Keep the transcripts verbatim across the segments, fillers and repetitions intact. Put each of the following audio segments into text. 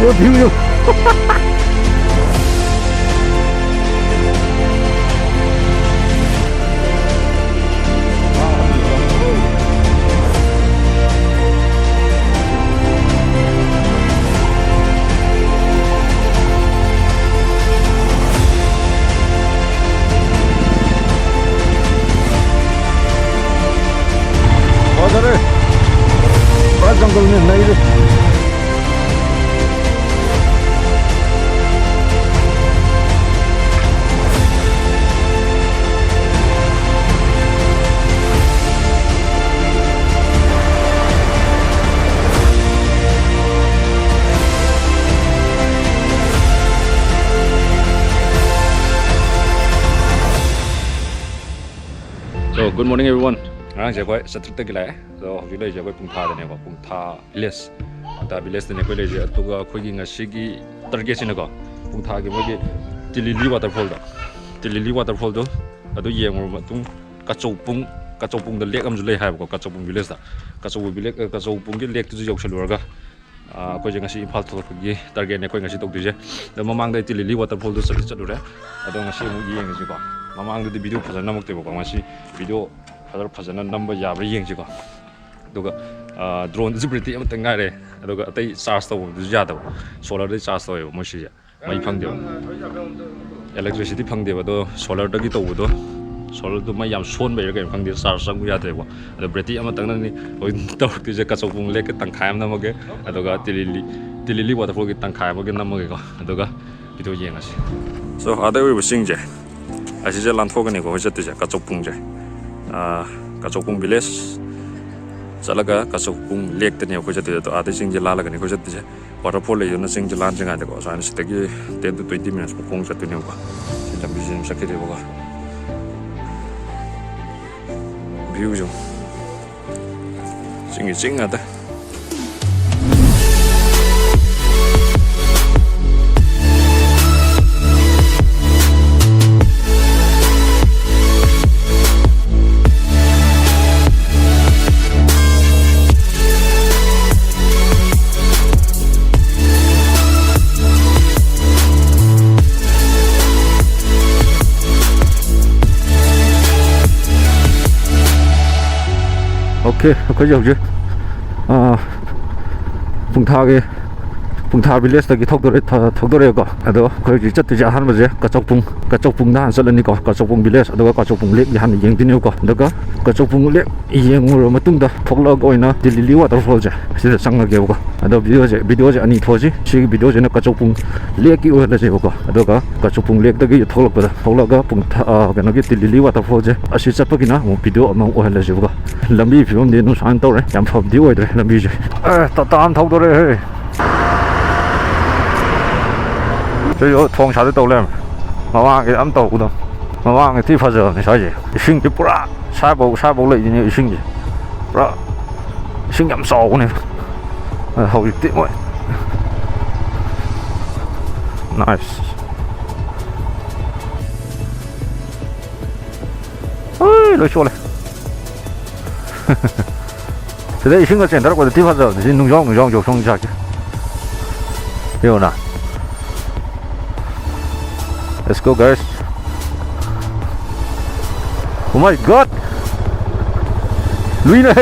View, view. ꯐꯖꯔꯦ꯫ ꯄꯨꯔꯥ ꯖꯪꯒꯜꯅꯦ ꯅꯩꯔꯦ꯫ So, good morning everyone. ꯉꯔꯥꯡꯁꯦ ꯑꯩꯈꯣꯏ ꯆꯇ꯭ꯔꯨꯛꯇꯒꯤ ꯂꯥꯛꯑꯦ꯫ ꯑꯗꯣ ꯍꯧꯖꯤꯛ ꯂꯩꯔꯤꯁꯦ ꯑꯩꯈꯣꯏ ꯄꯨꯡꯊꯥꯗꯅꯦꯕ, ꯄꯨꯡꯊꯥ ꯚꯤꯂꯦꯖ꯫ ꯄꯨꯡꯊꯥ ꯚꯤꯂꯦꯖꯇꯅꯦ ꯑꯩꯈꯣꯏ ꯂꯩꯔꯤꯁꯦ꯫ ꯑꯗꯨꯒ ꯑꯩꯈꯣꯏꯒꯤ ꯉꯁꯤꯒꯤ ꯇꯥꯔꯒꯦꯠꯁꯤꯅꯀꯣ, ꯄꯨꯡꯊꯥꯒꯤ ꯃꯣꯏꯒꯤ ꯇꯤꯂꯤꯂꯤ ꯋꯥꯇꯔꯐꯣꯜꯗꯣ, ꯇꯤꯂꯤꯂꯤ ꯋꯥꯇꯔꯐꯣꯜꯗꯣ ꯑꯗꯨ ꯌꯦꯡꯉꯨꯔꯕ ꯃꯇꯨꯡ, ꯀꯆꯧꯄꯨꯡ, ꯀꯆꯧꯄꯨꯡꯗ ꯂꯦꯛ ꯑꯃꯁꯨ ꯂꯩ ꯍꯥꯏꯕꯀꯣ, ꯀꯆꯧꯄꯨꯡ ꯚꯤꯂꯦꯖꯇ꯫ ꯀꯆꯧꯄꯨꯡ ꯚꯤꯂꯦꯖ, ꯀꯆꯧꯄꯨꯡꯒꯤ ꯂꯦꯛꯇꯨꯁꯨ ꯌꯧꯁꯜꯂꯨꯔꯒ, ꯑꯥ, ꯑꯩꯈꯣꯏꯁꯦ ꯉꯁꯤ ꯏꯝꯐꯥꯜ ꯊꯣꯛꯂꯛꯄꯒꯤ ꯇꯥꯔꯒꯦꯠꯅꯦ ꯑꯩꯈꯣꯏ ꯉꯁꯤ ꯇꯧꯗꯣꯏꯁꯦ꯫ ꯑꯗꯣ ꯃꯃꯥꯡꯗ ꯑꯩ ꯇꯤꯂꯤꯂꯤ ꯋꯥꯇꯔꯐꯣꯜꯗꯣ ꯆꯠꯂꯤ ꯆꯠꯂꯨꯔꯦ꯫ ꯑꯗꯣ ꯉꯁꯤ ꯑꯃꯨꯛ ꯌꯦꯡꯉꯁꯤꯀꯣ꯫ ꯃꯃꯥꯡꯗꯗꯤ ꯚꯤꯗꯤꯑꯣ ꯐꯖꯅ ꯅꯝꯃꯛꯇꯦꯕꯀꯣ, ꯉꯁꯤ ꯚꯤꯗꯤꯑꯣ ꯐꯖꯅ, ꯐꯖꯅ ꯅꯝꯕ ꯌꯥꯕ꯭ꯔꯥ ꯌꯦꯡꯁꯤꯀꯣ꯫ ꯑꯗꯨꯒ, ꯑꯥ, ꯗ꯭ꯔꯣꯟꯗꯨꯁꯨ ꯕꯦꯇ꯭ꯔꯤ ꯑꯃꯇꯪ ꯉꯥꯏꯔꯦ꯫ ꯑꯗꯨꯒ ꯑꯇꯩ ꯆꯥꯔꯖ ꯇꯧꯕꯗꯨꯁꯨ ꯌꯥꯗꯕ꯫ ꯁꯣꯂꯔꯗꯩ ꯆꯥꯔꯖ ꯇꯧꯋꯦꯕ ꯃꯣꯏ ꯁꯤꯁꯦ꯫ ꯃꯩ ꯐꯪꯗꯦꯕ꯫ ꯏꯂꯦꯛꯇ꯭ꯔꯤꯁꯤꯇꯤ ꯐꯪꯗꯦꯕ꯫ ꯑꯗꯣ ꯁꯣꯂꯔꯗꯒꯤ ꯇꯧꯕꯗꯣ, ꯁꯣꯂꯔꯗꯣ ꯃꯩ ꯌꯥꯝ ꯁꯣꯟꯕꯩꯔꯥ ꯀꯩꯅꯣ ꯈꯪꯗꯦ, ꯆꯥꯔꯖ ꯆꯪꯕ ꯌꯥꯗ꯭ꯔꯦꯕꯀꯣ꯫ ꯑꯗꯣ ꯕꯦꯇ꯭ꯔꯤ ꯑꯃꯇꯪꯅꯅꯤ ꯍꯧꯖꯤꯛ ꯇꯧꯔꯛꯇꯣꯏꯁꯦ꯫ ꯀꯆꯧꯄꯨꯡ ꯂꯦꯛꯀꯤ ꯇꯪꯈꯥꯏ ꯑꯃ ꯅꯝꯃꯒꯦ, ꯑꯗꯨꯒ ꯇꯤꯂꯤꯂꯤ, ꯇꯤꯂꯤꯂꯤ ꯋꯥꯇꯔꯐꯣꯜꯒꯤ ꯇꯪꯈꯥꯏ ꯑꯃꯒ ꯅꯝꯃꯒꯦꯀꯣ꯫ ꯑꯗꯨꯒ ꯚꯤꯗꯤꯑꯣ ꯌꯦꯡꯉꯁꯤ꯫ So, ꯑꯥꯗ ꯎꯔꯤꯕ ꯆꯤꯡꯁꯦ, ꯑꯁꯤꯁꯦ ꯂꯥꯟꯊꯣꯛꯀꯅꯤꯀꯣ ꯑꯩꯈꯣꯏ ꯆꯠꯇꯣꯏꯁꯦ, ꯀꯆꯧꯄꯨꯡꯁꯦ꯫ ꯑꯥ, ꯀꯆꯧꯄꯨꯡ ꯚꯤꯂꯦꯖ ꯆꯠꯂꯒ ꯀꯆꯧꯄꯨꯡ ꯂꯦꯛꯇꯅꯦ ꯑꯩꯈꯣꯏ ꯆꯠꯇꯣꯏꯁꯦ꯫ ꯑꯗꯣ ꯑꯥꯗꯩ ꯆꯤꯡꯁꯦ ꯂꯥꯜꯂꯒꯅꯤ ꯑꯩꯈꯣꯏ ꯆꯠꯇꯣꯏꯁꯦ꯫ ꯋꯥꯇꯔꯐꯣꯜ ꯂꯩꯗꯨꯅ ꯆꯤꯡꯁꯦ ꯂꯥꯟꯗ꯭ꯔꯤꯉꯩꯗꯀꯣ, ꯁꯨꯃꯥꯏꯅ ꯁꯤꯗꯒꯤ ten to twenty minutes ꯃꯨꯛ ꯈꯣꯡ ꯆꯠꯇꯣꯏꯅꯦꯕꯀꯣ꯫ ꯁꯤ ꯂꯝꯕꯤꯁꯦ ꯑꯗꯨꯝ ꯆꯠꯈꯤꯗꯣꯏꯕꯀꯣ꯫ ꯚ꯭ꯌꯨꯁꯦ ꯆꯤꯡꯒꯤ ꯆꯤꯡ ꯉꯥꯛꯇ꯫ ꯑꯣꯀꯦ, ꯑꯩꯈꯣꯏꯁꯦ ꯍꯧꯖꯤꯛ, ꯑꯥ, ꯄꯨꯡꯊꯥꯒꯤ, ꯄꯨꯡꯊꯥ ꯚꯤꯂꯦꯖꯇꯒꯤ ꯊꯧꯗꯣꯔꯛꯑꯦ, ꯊ-, ꯊꯧꯗꯣꯔꯛꯑꯦꯀꯣ꯫ ꯑꯗꯣ ꯑꯩꯈꯣꯏ ꯍꯧꯖꯤꯛ ꯆꯠꯇꯣꯏꯁꯦ ꯑꯍꯥꯟꯕꯁꯦ ꯀꯆꯧꯄꯨꯡ, ꯀꯆꯧꯄꯨꯡꯗ ꯍꯥꯟꯅ ꯆꯠꯂꯅꯤꯀꯣ꯫ ꯀꯆꯧꯄꯨꯡ ꯚꯤꯂꯦꯖ, ꯑꯗꯨꯒ ꯀꯆꯧꯄꯨꯡ ꯂꯦꯛ ꯍꯥꯟꯅ ꯌꯦꯡꯗꯣꯏꯅꯦꯕꯀꯣ꯫ ꯑꯗꯨꯒ ꯀꯆꯧꯄꯨꯡ ꯂꯦꯛ ꯌꯦꯡꯉꯨꯔꯕ ꯃꯇꯨꯡꯗ ꯊꯣꯛꯂꯛꯑꯒ ꯑꯣꯏꯅ ꯇꯤꯂꯤꯂꯤ ꯋꯥꯇꯔꯐꯣꯜꯁꯦ ꯁꯤꯗ ꯆꯪꯉꯒꯦꯕꯀꯣ꯫ ꯑꯗꯣ ꯚꯤꯗꯤꯑꯣꯁꯦ, ꯚꯤꯗꯤꯑꯣꯁꯦ ꯑꯅꯤ ꯊꯣꯛꯑꯁꯤ꯫ ꯁꯤꯒꯤ ꯚꯤꯗꯤꯑꯣꯁꯤꯅ ꯀꯆꯧꯄꯨꯡ ꯂꯦꯛꯀꯤ ꯑꯣꯏꯍꯜꯂꯁꯦꯕꯀꯣ꯫ ꯑꯗꯨꯒ ꯀꯆꯧꯄꯨꯡ ꯂꯦꯛꯇꯒꯤ ꯊꯣꯛꯂꯛꯄꯗ, ꯊꯣꯛꯂꯛꯑꯒ ꯄꯨꯡ ꯊ-, ꯑ, ꯀꯩꯅꯣꯒꯤ ꯇꯤꯂꯤꯂꯤ ꯋꯥꯇꯔꯐꯣꯜꯁꯦ ꯑꯁꯤ ꯆꯠꯄꯒꯤꯅ ꯑꯃꯨꯛ ꯚꯤꯗꯤꯑꯣ ꯑꯃ ꯑꯣꯏꯍꯜꯂꯁꯦꯕꯀꯣ꯫ ꯂꯝꯕꯤ ꯐꯤꯕꯝꯗꯤ ꯑꯗꯨꯝ ꯁꯨꯃꯥꯏꯅ ꯇꯧꯔꯦ, ꯌꯥꯝ ꯐꯕꯗꯤ ꯑꯣꯏꯗ꯭ꯔꯦ ꯂꯝꯕꯤꯁꯦ꯫ ꯑꯦ, ꯇꯇꯥ ꯑꯃ ꯊꯧꯗꯣꯔꯛꯑꯦꯍꯦ꯫ ꯁꯤꯁꯨ ꯊꯣꯡ ꯁꯥꯗꯣꯏ ꯇꯧ ꯂꯩꯔꯝꯃꯦ꯫ ꯃꯃꯥꯡꯒꯤ ꯑꯃ ꯇꯧꯕꯗꯣ꯫ ꯃꯃꯥꯡꯒꯤ ꯊꯤ ꯐꯖꯕꯅꯦ ꯁ꯭ꯋꯥꯏꯁꯦ꯫ ꯏꯁꯤꯡꯁꯦ ꯄꯨꯔꯥ ꯁ꯭ꯋꯥꯏꯐꯥꯎ, ꯁ꯭ꯋꯥꯏꯐꯥꯎ ꯂꯩꯗꯣꯏꯅꯦ ꯏꯁꯤꯡꯁꯦ꯫ ꯄꯨꯔꯥ ꯏꯁꯤꯡ ꯌꯥꯝ ꯆꯥꯎꯕꯅꯦ꯫ ꯑ, ꯍꯧꯖꯤꯛꯇꯤ ꯃꯣꯏ nice꯫ ꯍꯣꯏ, ꯂꯣꯏ ꯆꯣꯠꯂꯦ꯫ ꯁꯤꯗ ꯏꯁꯤꯡꯒ ꯆꯦꯟꯊꯔꯛꯄꯗ ꯊꯤ ꯐꯖꯕꯅꯦ꯫ ꯁꯤ ꯅꯨꯡꯖꯥꯎ, ꯅꯨꯡꯖꯥꯎ ꯌꯥꯎꯁꯪ ꯁꯥꯠꯀꯦ꯫ ꯌꯦꯡꯉꯨꯅ꯫ Let's go, guys. Oh my God! ꯂꯨꯏꯅꯦ꯫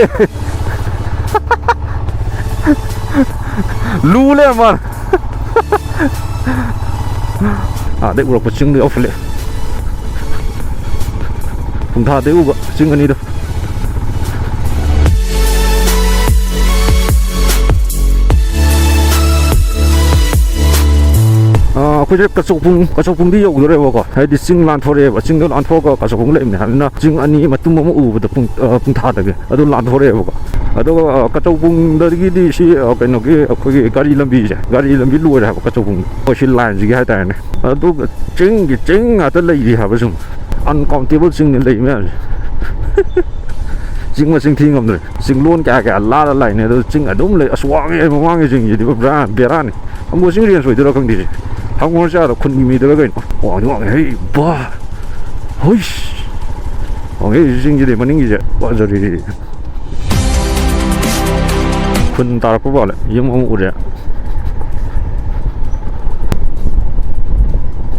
ꯂꯨ ꯂꯩꯔꯝ ꯃꯥꯜꯂꯦ꯫ ꯑꯥꯗꯩ ꯎꯔꯛꯄ ꯆꯤꯡꯗꯣ ꯌꯧꯁꯤꯜꯂꯛꯑꯦ꯫ ꯄꯨꯡꯊꯥꯗꯩ ꯎꯕ ꯆꯤꯡ ꯑꯅꯤꯗꯣ꯫ ꯑꯥ, ꯑꯩꯈꯣꯏꯁꯦ ꯀꯆꯧꯄꯨꯡ, ꯀꯆꯧꯄꯨꯡꯗꯤ ꯌꯧꯗꯣꯔꯦꯕꯀꯣ, ꯍꯥꯏꯗꯤ ꯆꯤꯡ ꯂꯥꯟꯊꯣꯔꯛꯑꯦꯕ꯫ ꯆꯤꯡꯗꯣ ꯂꯥꯟꯊꯣꯛꯑꯒ ꯀꯆꯧꯄꯨꯡ ꯂꯩꯕꯅꯦ꯫ ꯑꯗꯨꯅ ꯆꯤꯡ ꯑꯅꯤ ꯃꯇꯨꯝ ꯑꯃ ꯎꯕꯗ ꯄꯨꯡ, ꯑ, ꯄꯨꯡꯊꯥꯗꯒꯤ ꯑꯗꯨ ꯂꯥꯟꯊꯣꯔꯛꯑꯦꯕꯀꯣ꯫ ꯑꯗꯨꯒ, ꯑ, ꯀꯆꯧꯄꯨꯡꯗꯒꯤꯗꯤ ꯁꯤ, ꯑ, ꯀꯩꯅꯣꯒꯤ ꯑꯩꯈꯣꯏꯒꯤ ꯒꯥꯔꯤ ꯂꯝꯕꯤꯁꯦ, ꯒꯥꯔꯤ ꯂꯝꯕꯤ ꯂꯣꯏꯔꯦ ꯍꯥꯏꯕ ꯀꯆꯧꯄꯨꯡꯗ꯫ ꯑꯩꯈꯣꯏ ꯁꯤ ꯂꯥꯏꯟꯁꯤꯒꯤ ꯍꯥꯏꯇꯥꯔꯦꯅꯦ꯫ ꯑꯗꯨꯒ ꯆꯤꯡꯒꯤ ꯆꯤꯡ ꯉꯥꯛꯇ ꯂꯩꯔꯤ ꯍꯥꯏꯕ ꯁꯨꯝ꯫ Uncountable ꯆꯤꯡꯅꯤ ꯂꯩ ꯃꯌꯥꯝꯁꯦ꯫ ꯆꯤꯡ ꯃꯁꯤꯡ ꯊꯤ ꯉꯝꯗ꯭ꯔꯦ꯫ ꯆꯤꯡꯂꯣꯟ ꯀꯌꯥ ꯀꯌꯥ ꯂꯥꯜꯂ ꯂꯥꯛꯏꯅꯦ꯫ ꯑꯗꯣ ꯆꯤꯡ ꯑꯗꯨꯝ ꯂꯩ꯫ ꯑꯁ, ꯋꯥꯡꯉꯦ ꯃꯃꯥꯡꯒꯤ ꯆꯤꯡꯁꯤꯗꯤ ꯄꯨꯔꯥ ꯕꯦꯔꯥꯅꯤ꯫ ꯍꯪꯉꯣꯏ ꯆꯤꯡ ꯔꯦꯟꯖ ꯑꯣꯏꯗꯣꯏꯔꯥ ꯈꯪꯗꯦ ꯁꯤ꯫ ꯍꯪꯉꯣꯏ ꯆꯥꯗ ꯈꯨꯟꯒꯤ ꯃꯤꯗꯨꯔꯥ ꯀꯩꯅꯣ? ꯋꯥꯡꯗꯤ ꯋꯥꯡꯉꯦ꯫ ꯍꯩ ꯕꯥ! ꯍꯨꯏꯁ! ꯋꯥꯡꯉꯦ ꯁꯤ ꯆꯤꯡꯁꯤꯗꯤ, ꯃꯅꯤꯡꯒꯤꯁꯦ꯫ ꯐꯖꯔꯦ꯫ ꯈꯨꯟ ꯇꯥꯔꯛꯄ ꯃꯥꯜꯂꯦ꯫ ꯌꯨꯝ ꯑꯃ ꯎꯔꯦ꯫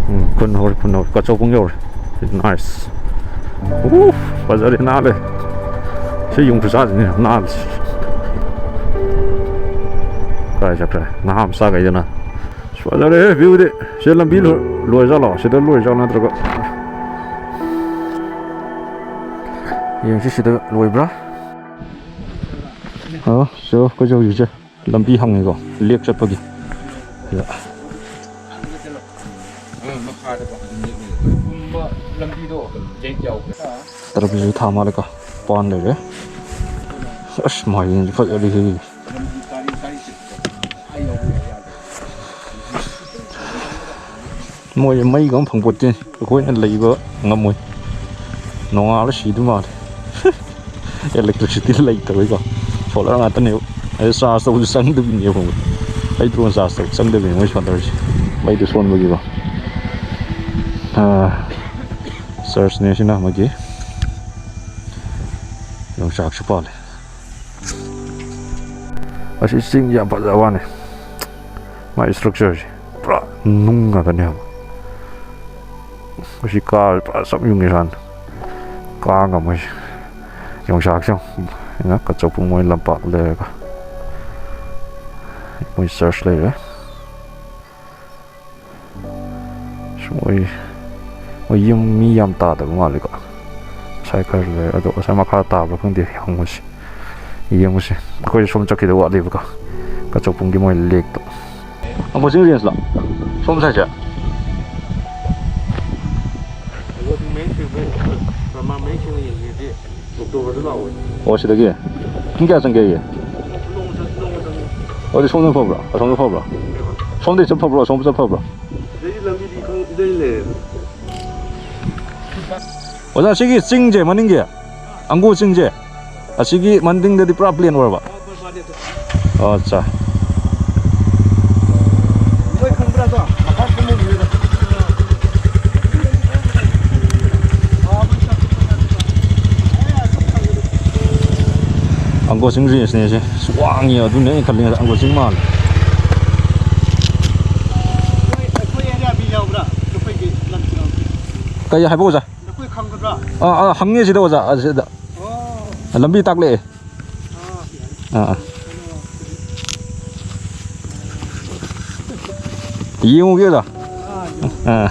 ꯎꯝ, ꯈꯨꯟ ꯍꯧꯔꯦ, ꯈꯨꯟ ꯍꯧꯔꯦ꯫ ꯀꯆꯧꯕꯨꯡ ꯌꯧꯔꯦ꯫ Nice꯫ ꯎꯐ, ꯐꯖꯔꯦ, ꯅꯥꯜꯂꯦ꯫ ꯁꯤ ꯌꯨꯝ ꯈꯨꯁꯥꯁꯤꯅꯤ ꯅꯥꯜꯂꯤꯁꯤ꯫ ꯀꯥꯏ ꯆꯠꯈ꯭ꯔꯦ ꯅꯍꯥ ꯃꯆꯥꯈꯩꯗꯨꯅ? ꯑꯁ, ꯐꯖꯔꯦꯍꯦ ꯚ꯭ꯌꯨꯗꯤ꯫ ꯁꯤ ꯂꯝꯕꯤ ꯂꯣꯏ-, ꯂꯣꯏꯔꯖꯥꯠꯂꯣ? ꯁꯤꯗ ꯂꯣꯏꯔꯖꯥꯠꯂꯣ ꯅꯠꯇ꯭ꯔꯒ? ꯌꯦꯡꯁꯤ ꯁꯤꯗ ꯂꯣꯏꯕ꯭ꯔꯥ? ꯑꯣ, ꯁꯤ ꯑꯩꯈꯣꯏꯁꯦ ꯍꯧꯖꯤꯛꯁꯦ ꯂꯝꯕꯤ ꯍꯪꯉꯤꯀꯣ, ꯂꯦꯛ ꯆꯠꯄꯒꯤ꯫ ꯁꯤꯗ꯫ ꯇꯔꯕꯨꯖꯁꯨ ꯊꯥ ꯃꯥꯜꯂꯦꯀꯣ, ꯄꯥꯟ ꯂꯩꯔꯦ꯫ ꯑꯁ, ꯃꯥꯏꯔꯦꯟꯁꯦ ꯐꯖꯔꯦꯍꯦ꯫ ꯃꯣꯏ ꯃꯩꯒ ꯑꯃ ꯐꯪꯄꯣꯠꯇꯦ, ꯑꯩꯈꯣꯏꯅ ꯂꯩꯕ ꯉꯝꯃꯣꯏ, ꯅꯣꯡꯉꯥꯜꯂ ꯁꯤꯗꯧ ꯃꯥꯜꯂꯦ꯫ Electricity ꯂꯩꯇꯕꯩꯀꯣ, solar ꯉꯥꯛꯇꯅꯦꯕ꯫ ꯑꯗꯩ charge ꯇꯧꯕꯁꯨ ꯆꯪꯗꯕꯤꯅꯦꯕ, ꯃꯩ ꯗ꯭ꯔꯣꯟ charge ꯇꯧꯕ ꯆꯪꯗꯕꯤꯅꯦ ꯃꯣꯏ solarꯁꯦ, ꯃꯩꯗꯣ ꯁꯣꯟꯕꯒꯤꯀꯣ꯫ ꯑꯥ, churchꯅꯦ ꯁꯤꯅ ꯃꯣꯏꯒꯤ꯫ ꯌꯣꯡꯆꯥꯛꯁꯨ ꯄꯥꯜꯂꯦ꯫ ꯑꯁꯤ ꯆꯤꯡꯁꯦ ꯌꯥꯝ ꯐꯖꯕ ꯋꯥꯅꯦ꯫ ꯃꯥꯏ structureꯁꯦ ꯄꯨꯔꯥ ꯅꯨꯡ ꯉꯥꯛꯇꯅꯦ ꯍꯥꯏꯕ꯫ ꯑꯁꯤ ꯀꯥ ꯄꯨꯔꯥ ꯆꯞ ꯌꯨꯡꯉꯦ ꯁꯥꯅ꯫ ꯀꯥ ꯉꯝꯃꯣꯏꯁꯦ꯫ ꯌꯣꯡꯆꯥꯛꯁꯦ ꯌꯦꯡꯉꯣ꯫ ꯑꯩꯅ ꯀꯆꯧꯄꯨꯡ ꯃꯣꯏ ꯂꯝꯄꯥꯛ ꯂꯩꯔꯒ ꯃꯣꯏ church ꯂꯩꯔꯦ꯫ ꯃꯣꯏ, ꯃꯣꯏ ꯌꯨꯝ ꯃꯤ ꯌꯥꯝ ꯇꯥꯗꯕ ꯃꯥꯜꯂꯦꯀꯣ꯫ ꯉꯁꯥꯏ ꯈꯔ ꯂꯩ, ꯑꯗꯣ ꯉꯁꯥꯏ ꯃꯈꯥ ꯇꯥꯕ꯭ꯔꯥ ꯈꯪꯗꯦ, ꯍꯪꯉꯨꯁꯤ, ꯌꯦꯡꯉꯨꯁꯤ꯫ ꯑꯩꯈꯣꯏ ꯁꯣꯝ ꯆꯠꯈꯤꯗ ꯋꯥꯠꯂꯤꯕꯀꯣ, ꯀꯆꯧꯄꯨꯡꯒꯤ ꯃꯣꯏ ꯂꯦꯛꯇꯣ꯫ ꯑꯃꯨꯛ ꯆꯤꯡ ꯔꯦꯟꯖꯂꯣ? ꯁꯣꯝ ꯁꯥꯏꯠꯁꯦ? ꯃꯌꯦꯛ ꯁꯦꯡꯕ, ꯄ꯭ꯔꯃꯥꯟ ꯃꯌꯦꯛ ꯁꯦꯡꯅ ꯌꯦꯡꯒꯦꯗꯤ ꯑꯣꯛꯇꯣꯕꯔꯗ ꯂꯥꯛꯑꯣ꯫ ꯑꯣ, ꯁꯤꯗꯒꯤ? ꯄꯨꯡ ꯀꯌꯥ ꯆꯪꯒꯦ ꯑꯩꯒꯤ? ꯅꯣꯡꯃ ꯆꯪ-, ꯅꯣꯡꯃ ꯆꯪꯉꯤ꯫ ꯑꯣ, ꯑꯗꯨ ꯁꯣꯝꯗ ꯐꯕ꯭ꯔꯣ? ꯑꯁꯣꯝꯗ ꯐꯕ꯭ꯔꯣ? ꯀꯩꯕ? ꯁꯣꯝꯗꯒꯤ ꯆꯠ ꯐꯕ꯭ꯔꯣ? ꯑꯁꯣꯝꯗ ꯆꯠ ꯐꯕ꯭ꯔꯣ? ꯁꯤꯗꯩꯗꯤ ꯂꯝꯕꯤꯗꯤ ꯈꯪ-, ꯁꯤꯗꯩ ꯂꯩꯔꯦ꯫ ꯑꯣꯖꯥ, ꯁꯤꯒꯤ ꯆꯤꯡꯁꯦ ꯃꯅꯤꯡꯒꯤ ꯑꯪꯒꯨꯔ ꯆꯤꯡꯁꯦ, ꯑꯁꯤꯒꯤ ꯃꯅꯤꯡꯗꯗꯤ ꯄꯨꯔꯥ plain ꯑꯣꯏꯔꯕ? ꯑꯣ, ꯑꯠꯆꯥ꯫ ꯅꯣꯏ ꯈꯪꯕ꯭ꯔꯥ ꯑꯗꯣ? ꯑꯪꯒꯣꯔ ꯆꯤꯡ rangeꯅꯦ ꯁꯦ꯫ ꯑꯁ, ꯋꯥꯡꯉꯤ, ꯑꯗꯨꯅꯦ ꯑꯩꯅ ꯈꯜꯂꯤ ꯑꯪꯒꯣꯔ ꯆꯤꯡ ꯃꯥꯜꯂꯦ꯫ ꯅꯣꯏ ꯑꯩꯈꯣꯏ area ꯃꯤ ꯌꯥꯎꯕ꯭ꯔꯥ? ꯑꯩꯈꯣꯏꯒꯤ ꯂꯝꯁꯤꯡ꯫ ꯀꯩ ꯍꯥꯏꯕ ꯑꯣꯖꯥ? ꯅꯈꯣꯏ ꯈꯪꯒꯗ꯭ꯔꯥ? ꯑꯥ, ꯑꯥ, ꯍꯪꯉꯦ ꯁꯤꯗ ꯑꯣꯖꯥ, ꯑꯁꯤꯗ꯫ ꯑꯣ꯫ ꯂꯝꯕꯤ ꯇꯥꯛꯂꯛꯑꯦ꯫ ꯑꯥ, ꯑꯥ꯫ ꯌꯦꯡꯉꯨꯒꯦ ꯑꯣꯖꯥ꯫ ꯑꯥ꯫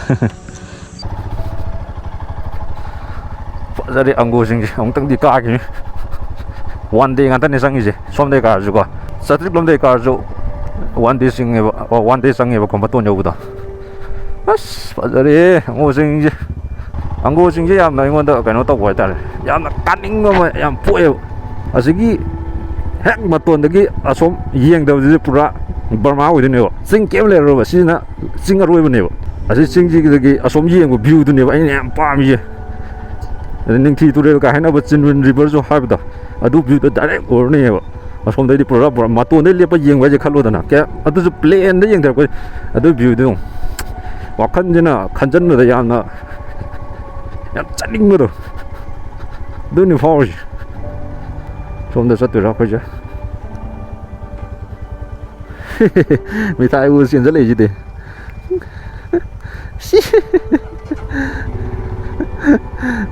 ꯐꯖꯔꯦ ꯑꯪꯒꯨꯔꯁꯤꯡꯁꯦ꯫ ꯑꯃꯨꯛꯇꯪꯗꯤ ꯀꯥꯈꯤꯅꯤ꯫ One day ꯉꯥꯛꯇꯅꯦ ꯆꯪꯉꯤꯁꯦ꯫ ꯁꯣꯝꯗꯩ ꯀꯥꯔꯁꯨꯀꯣ, ꯆꯥꯇ꯭ꯔꯤꯛ ꯂꯣꯝꯗꯩ ꯀꯥꯔꯁꯨ one day ꯆꯪꯉꯦꯕ꯫ ꯑꯣ, one day ꯆꯪꯉꯦꯕꯀꯣ ꯃꯇꯣꯟ ꯌꯧꯕꯗꯣ꯫ ꯑꯁ, ꯐꯖꯔꯦꯍꯦ ꯑꯪꯒꯨꯔꯁꯤꯡꯁꯦ꯫ ꯑꯪꯒꯨꯔꯁꯤꯡꯁꯦ ꯌꯥꯝꯅ ꯑꯩꯉꯣꯟꯗ ꯀꯩꯅꯣ ꯇꯧꯕ ꯍꯥꯏꯇꯥꯔꯦ, ꯌꯥꯝꯅ ꯀꯥꯅꯤꯡꯕ ꯑꯃ ꯌꯥꯝ ꯄꯣꯛꯑꯦꯕ꯫ ꯑꯁꯤꯒꯤ ꯍꯦꯛ ꯃꯇꯣꯟꯗꯒꯤ ꯑꯁꯣꯝ ꯌꯦꯡꯗꯕꯗꯨꯗꯤ ꯄꯨꯔꯥ ꯕꯔꯃꯥ ꯑꯣꯏꯗꯣꯏꯅꯦꯕ꯫ ꯆꯤꯡ ꯀꯩꯝ ꯂꯩꯔꯔꯣꯏꯕ꯫ ꯁꯤꯁꯤꯅ ꯆꯤꯡ ꯑꯔꯣꯏꯕꯅꯦꯕ꯫ ꯑꯁꯤ ꯆꯤꯡꯁꯤꯗꯒꯤ ꯑꯁꯣꯝ ꯌꯦꯡꯕ viewꯗꯨꯅꯦꯕ ꯑꯩꯅ ꯌꯥꯝ ꯄꯥꯝꯃꯤꯁꯦ꯫ ꯑꯗ ꯅꯤꯡꯊꯤ ꯇꯨꯔꯦꯜ ꯀꯥꯏ ꯍꯥꯏꯅꯕ, ꯆꯤꯟꯃꯤꯟ riverꯁꯨ ꯍꯥꯏꯕꯗꯣ, ꯑꯗꯨ viewꯗꯣ direct ꯑꯣꯏꯔꯅꯦꯕ꯫ ꯑꯁꯣꯝꯗꯩꯗꯤ ꯄꯨꯔꯥ, ꯄꯨꯔꯥ ꯃꯇꯣꯟꯗꯩ ꯂꯦꯞꯄ ꯌꯦꯡꯕ ꯍꯥꯏꯁꯦ ꯈꯜꯂꯣꯗꯅ꯫ ꯀꯌꯥ-, ꯑꯗꯨꯁꯨ plainꯗ ꯌꯦꯡꯊꯔꯛꯄ ꯑꯗꯨ viewꯗꯣ ꯌꯦꯡꯉꯨ꯫ ꯋꯥꯈꯜꯁꯤꯅ ꯈꯟꯖꯟꯕꯗ ꯌꯥꯝꯅ, ꯌꯥꯝ ꯆꯠꯅꯤꯡꯕꯗꯣ ꯑꯗꯨꯅꯤ ꯐꯥꯎꯔꯤꯁꯦ꯫ ꯁꯣꯝꯗ ꯆꯠꯇꯣꯏꯔꯥ ꯑꯩꯈꯣꯏꯁꯦ? ꯃꯤꯊꯥꯏ ꯎ ꯆꯦꯟꯖꯜꯂꯛꯏꯁꯤꯗꯤ꯫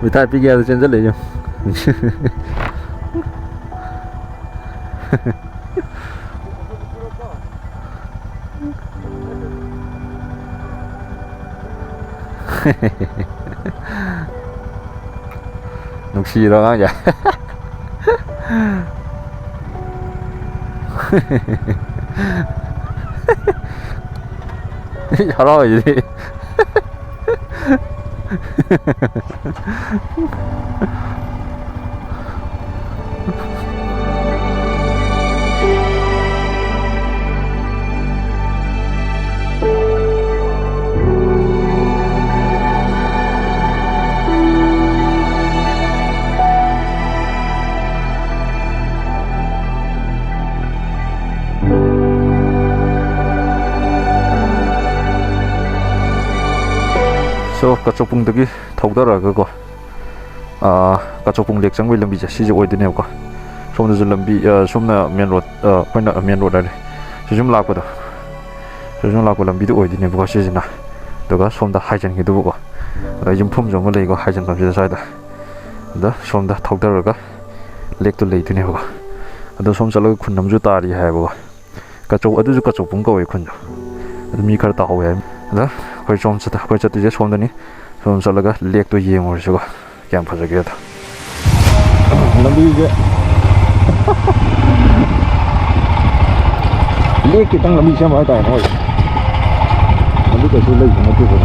ꯃꯤꯊꯥꯏ ꯄꯤꯒꯦ ꯍꯥꯏꯗ ꯆꯦꯟꯖꯜꯂꯛꯏ ꯌꯦꯡꯉꯨ꯫ ꯅꯨꯡꯁꯤꯔꯣ ꯑꯉꯥꯡꯁꯦ꯫ ꯍꯔꯥꯎꯔꯤꯁꯤꯗꯤ꯫ So, ꯀꯆꯧꯄꯨꯡꯗꯒꯤ ꯊꯧꯗꯔꯛꯑꯒꯀꯣ, ꯑꯥ, ꯀꯆꯧꯄꯨꯡ lake ꯆꯪꯕꯒꯤ ꯂꯝꯕꯤꯁꯦ ꯁꯤꯁꯦ ꯑꯣꯏꯗꯣꯏꯅꯦꯕꯀꯣ꯫ ꯁꯣꯝꯗꯁꯨ ꯂꯝꯕꯤ, ꯑꯥ, ꯁꯣꯝꯅ main road, ꯑꯥ, ꯑꯩꯈꯣꯏꯅ main road ꯍꯥꯏꯔꯦ, ꯁꯤ ꯁꯨꯝ ꯂꯥꯛꯄꯗꯣ, ꯁꯤ ꯁꯨꯝ ꯂꯥꯛꯄ ꯂꯝꯕꯤꯗꯣ ꯑꯣꯏꯗꯣꯏꯅꯦꯕꯀꯣ ꯁꯤꯁꯤꯅ꯫ ꯑꯗꯨꯒ ꯁꯣꯝꯗ ꯍꯥꯏꯖꯤꯟꯈꯤꯗꯨꯕꯀꯣ, ꯑꯗ ꯌꯨꯝꯐꯝꯁꯨ ꯑꯃ ꯂꯩꯀꯣ ꯍꯥꯏꯖꯤꯟꯐꯝꯁꯤꯗ ꯁ꯭ꯋꯥꯏꯗ꯫ ꯑꯗ ꯁꯣꯝꯗ ꯊꯧꯗꯔꯒ ꯂꯦꯛꯇꯣ ꯂꯩꯗꯣꯏꯅꯦꯕꯀꯣ꯫ ꯑꯗꯣ ꯁꯣꯝ ꯆꯠꯂꯒ ꯈꯨꯟ ꯑꯃꯁꯨ ꯇꯥꯔꯤ ꯍꯥꯏꯌꯦꯕꯀꯣ꯫ ꯀꯆꯧ, ꯑꯗꯨꯁꯨ ꯀꯆꯧꯕꯨꯡ ꯀꯧꯋꯦ ꯈꯨꯟꯗꯣ꯫ ꯑꯗꯨ ꯃꯤ ꯈꯔ ꯇꯥꯍꯧꯋꯦ ꯍꯥꯏ꯫ ꯑꯗ ꯑꯩꯈꯣꯏ ꯁꯣꯝ ꯆꯠꯇ-, ꯑꯩꯈꯣꯏ ꯆꯠꯇꯣꯏꯁꯦ ꯁꯣꯝꯗꯅꯤ꯫ ꯁꯣꯝ ꯆꯠꯂꯒ ꯂꯦꯛꯇꯣ ꯌꯦꯡꯉꯨꯔꯁꯤꯀꯣ꯫ ꯀꯌꯥꯝ ꯐꯖꯒꯦꯗꯣ꯫ ꯂꯝꯕꯤꯁꯦ ꯂꯦꯛ ꯈꯤꯇꯪ ꯂꯝꯕꯤ ꯁꯦꯝꯕ ꯍꯥꯏꯇꯥꯔꯦ ꯃꯣꯏ꯫ ꯂꯝꯕꯤ ꯀꯩꯁꯨ ꯂꯩꯕ ꯅꯠꯇꯦꯕ꯫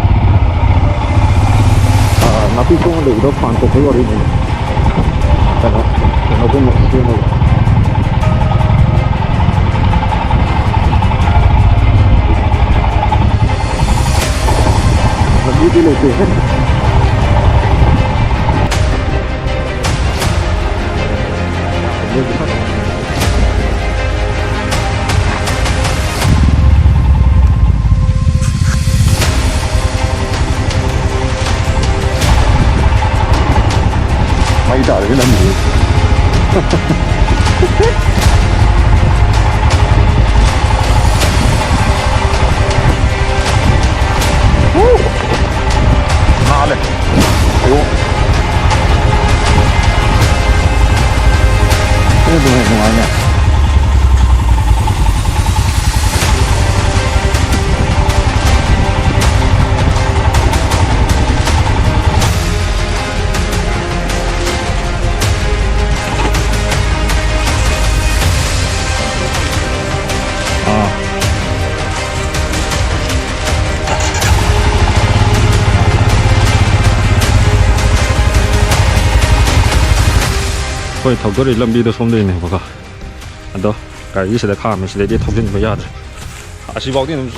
ꯑꯥ, ꯅꯥꯄꯤ ꯁꯣꯡꯅ ꯂꯩꯕꯗꯣ ꯄꯥꯟꯊꯣꯛꯄꯒꯤ ꯋꯥꯔꯤꯅꯤ꯫ ꯀꯩꯅꯣ, ꯀꯩꯅꯣꯒꯨꯝꯕ ꯁꯦꯝꯃꯒ꯫ ꯂꯝꯕꯤꯗꯤ ꯂꯩꯇꯦ꯫ ꯃꯩ ꯇꯥꯔꯦ ꯂꯝꯕꯤ꯫ ꯅꯥꯜꯂꯦ꯫ ꯑꯌꯣ꯫ ꯁꯤꯅ ꯑꯗꯨꯝ ꯍꯦꯟꯅ ꯅꯨꯡꯉꯥꯏꯅꯦ꯫ ꯑꯥ꯫ ꯑꯩꯈꯣꯏ ꯊꯧꯗꯣꯔꯛꯏ ꯂꯝꯕꯤꯗꯣ ꯁꯣꯝꯗꯩꯅꯦꯕꯀꯣ꯫ ꯑꯗꯣ ꯒꯥꯔꯤꯁꯤꯗ ꯈꯥꯝꯃꯦ, ꯁꯤꯗꯩꯗꯤ ꯊꯧꯖꯤꯟꯕ ꯌꯥꯗ꯭ꯔꯦ꯫ ꯑꯁꯤꯐꯥꯎꯗꯤ ꯑꯗꯨꯝ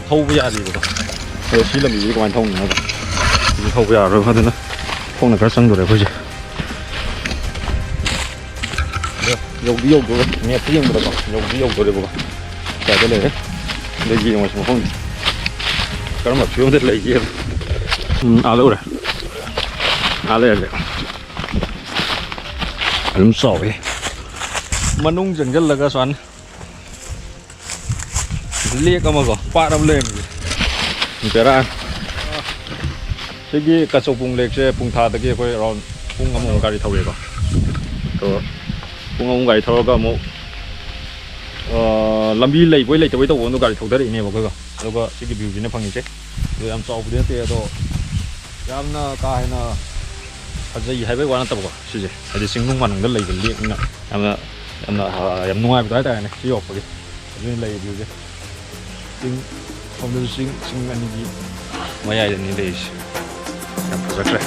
ꯊꯧꯕ ꯌꯥꯔꯤꯕꯀꯣ꯫ ꯑꯗꯣ ꯁꯤ ꯂꯝꯕꯤꯁꯤꯗꯤ ꯀꯃꯥꯏꯅ ꯊꯧꯅꯤ ꯍꯥꯏꯕ? ꯁꯤꯗꯤ ꯊꯧꯕ ꯌꯥꯔꯔꯣꯏ꯫ ꯑꯗꯨꯅ ꯈꯣꯡꯅ ꯈꯔ ꯆꯪꯗꯣꯔꯦ ꯑꯩꯈꯣꯏꯁꯦ꯫ ꯑꯗꯣ ꯌꯧꯗꯤ ꯌꯧꯗꯣꯔꯦ꯫ ꯃꯦꯞꯇ ꯌꯦꯡꯕꯗꯀꯣ ꯌꯧꯗꯤ ꯌꯧꯗꯣꯔꯦꯕꯀꯣ꯫ ꯀꯥꯏꯗ ꯂꯩꯔꯦ? ꯑꯗꯣ ꯌꯦꯡꯉꯁꯤ ꯃꯐꯝꯁꯦ ꯀꯔꯝꯕ ꯐꯤꯕꯝꯗ ꯂꯩꯒꯦ꯫ ꯎꯝ, ꯑꯥ ꯂꯩꯔꯦ꯫ ꯑꯥ ꯂꯩꯔꯦ꯫ ꯑꯗꯨꯝ ꯆꯥꯎꯋꯦ꯫ ꯃꯅꯨꯡ ꯆꯪꯁꯤꯜꯂꯒ ꯁꯨꯃꯥꯏꯅ ꯂꯦꯛ ꯑꯃꯀꯣ, ꯄꯥꯠ ꯑꯃ ꯂꯩꯔꯝꯃꯤꯁꯦ꯫ ꯕꯦꯔꯥ꯫ ꯁꯤꯒꯤ ꯀꯆꯧꯕꯨꯡ ꯂꯦꯛꯁꯦ ꯄꯨꯡ ꯊꯥꯗꯒꯤ ꯑꯩꯈꯣꯏ ꯑꯦꯔꯥꯎꯟ ꯄꯨꯡ ꯑꯃꯃꯨꯛ ꯒꯥꯔꯤ ꯊꯧꯔꯦꯀꯣ꯫ ꯑꯗꯣ ꯑꯃꯨꯛ ꯒꯥꯔꯤ ꯊꯧꯔꯒ ꯑꯃꯨꯛ, ꯑ, ꯂꯝꯕꯤ ꯂꯩꯕꯣꯏ ꯂꯩꯇꯕꯣꯏ ꯇꯧꯕ ꯑꯃꯗꯣ ꯒꯥꯔꯤ ꯊꯧꯗꯔꯛꯏꯅꯦꯕ ꯑꯩꯈꯣꯏꯒ꯫ ꯑꯗꯨꯒ ꯁꯤꯒꯤ ꯚ꯭ꯌꯨꯁꯤꯅ ꯐꯪꯉꯤꯁꯦ꯫ ꯑꯗꯣ ꯌꯥꯝ ꯆꯥꯎꯕꯗꯤ ꯅꯠꯇꯦ, ꯑꯗꯣ ꯌꯥꯝꯅ ꯀꯥ ꯍꯦꯟꯅ ꯐꯖꯩ ꯍꯥꯏꯕꯩ ꯋꯥ ꯅꯠꯇꯕꯀꯣ꯫ ꯁꯤꯁꯦ ꯍꯥꯏꯗꯤ ꯆꯤꯡꯅꯨꯡ ꯃꯥꯅꯨꯡꯗ ꯂꯩꯕ ꯂꯦꯛꯅꯤꯅ ꯌꯥꯝꯅ, ꯌꯥꯝꯅ, ꯑ, ꯌꯥꯝ ꯅꯨꯡꯉꯥꯏꯕꯗꯣ ꯍꯥꯏꯇꯥꯔꯦꯅꯦ꯫ ꯁꯤ ꯌꯧꯔꯛꯄꯒꯤ ꯑꯗꯨꯅ ꯂꯩꯔꯤ ꯚ꯭ꯌꯨꯁꯦ꯫ ꯆꯤꯡ, ꯁꯣꯝꯗꯁꯨ ꯆꯤꯡ, ꯆꯤꯡ ꯑꯅꯤꯒꯤ ꯃꯌꯥꯏꯗꯅꯤ ꯂꯩꯔꯤꯁꯦ꯫ ꯌꯥꯝ ꯐꯖꯈ꯭ꯔꯦ꯫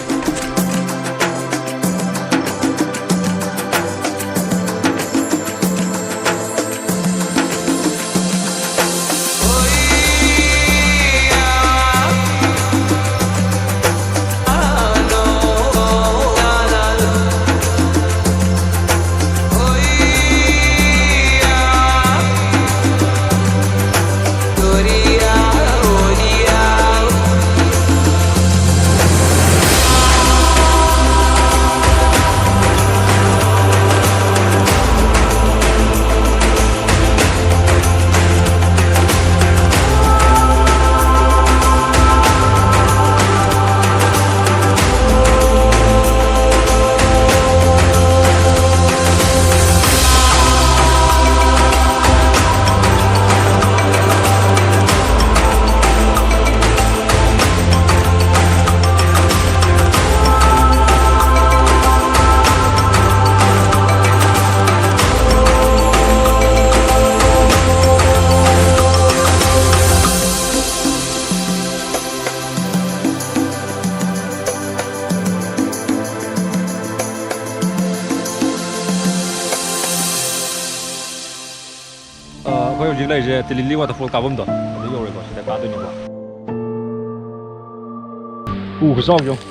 ꯑ, ꯑꯩꯈꯣꯏ ꯍꯧꯖꯤꯛ ꯂꯩꯔꯤꯁꯦ ꯇꯤꯂꯤꯂꯤ ꯋꯥꯇꯔꯐꯣꯜ ꯀꯥꯐꯝꯗꯣ ꯑꯗꯨ ꯌꯧꯔꯦꯀꯣ꯫ ꯁꯤꯗ ꯀꯥꯗꯣꯏꯅꯤꯀꯣ꯫ ꯎ ꯈꯨꯆꯥꯎꯁꯦ ꯌꯦꯡꯉꯣ꯫